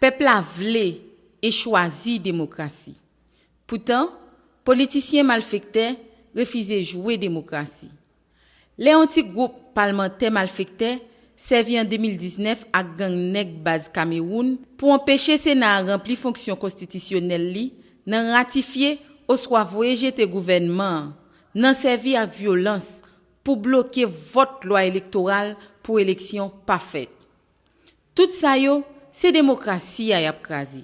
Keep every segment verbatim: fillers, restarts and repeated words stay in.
Pèp la vle e chwazi demokrasi. Poutan, politisyen malfektè refize jwe demokrasi. Lè yon ti gwoup palmantè malfektè sèvi an de mil diznèf ak gang nèg baz Kamewoun pou anpeche Sena a ranpli fonksyon konstitisyonèl li nan ratifye oswa voye jete gouvènman an, nan sèvi ak vyolans pou bloke vòt lwa elektoral pou eleksyon pa fèt. Tout sa yo, se demokrasi a y ap kraze.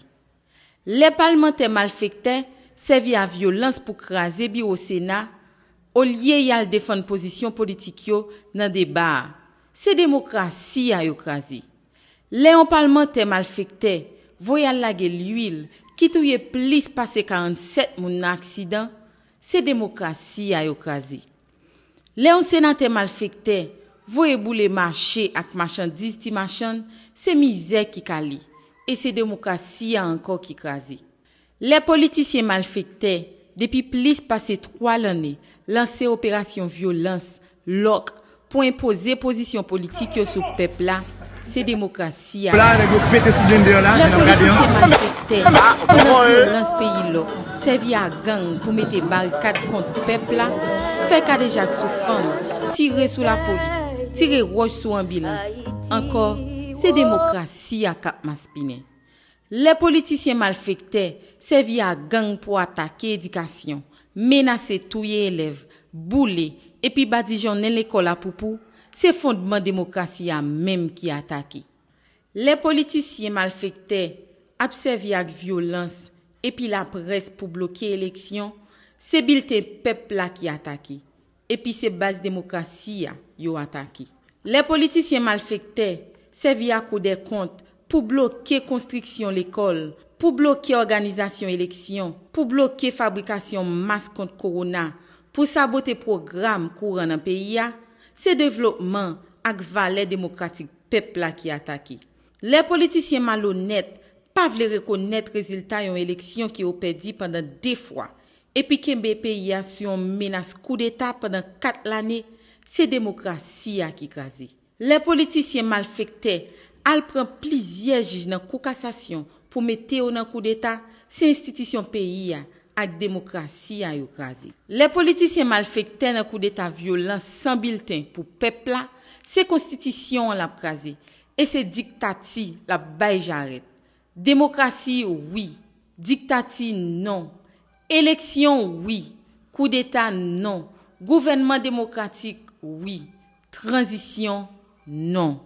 Lè palmantè malfektè sèvi a vyolans pou kraze biwo Sena, olye y al defann pozisyon politik yo nan deba a, se demokrasi a yo kraze. Lè yon palmantè malfektè voye al lage lwil ki touye plis pase karannsèt moun nan aksidan, se demokrasi a yo kraze. Lè yon senatè malfektè voye boule mache ak machandiz ti machann, se mizè ki kale, e se demokrasi a ankò ki kraze. Lè politisyen malfektè, depi plis pase twa lanne, lanse operasyon vyolans, lòk, pou enpoze pozisyon politik yo sou pèp la, se demokrasi a. Lè politisyen malfektè, pandan vyolans peyi lòk, sèvi a gang pou mete barikad kont pèp la, fè kadejak sou fanm, tire sou lapolis, tire wòch sou anbilans, ankò, se demokrasi a k ap maspinen. Lè politisyen malfektè sèvi a gang pou atake edikasyon, menase touye elèv, boule, epi badijonnen lekòl a poupou, se fondman demokrasi a menm ki atake. Lè politisyen malfektè ap sèvi ak vyolans epi laprès pou bloke eleksyon, se bilten pèp la ki atake, epi se baz demokrasi a yo atake. Lè politisyen malfektè sèvi a Kou dè Kont pou bloke konstriksyon lekòl, pou bloke òganizasyon eleksyon, pou bloke fabrikasyon mas kont kowona, pou sabote pwogram kouran nan peyi a, se devlopman ak valè demokratik pèp la ki atake. Lè politisyen malonèt pa vle rekonèt rezilta yon eleksyon ke yo pèdi pandan de fwa, epi kenbe peyi a sou yon menas koudeta pandan kat lane, se demokrasi a ki kraze. Lè politisyen malfektè al pran plizyè jij nan Kou Kasasyon pou mete yo nan koudeta, se enstitisyon peyi a ak demokrasi a yo kraze. Lè politisyen malfektè nan koudeta vyolans san bilten pou pèp la, se konstitisyon an l ap kraze, e se diktati l ap bay jarèt. Demokrasi, wi. Diktati, non. Eleksyon, wi. Koudeta, non. Gouvènman demokratik, wi. Tranzisyon, non.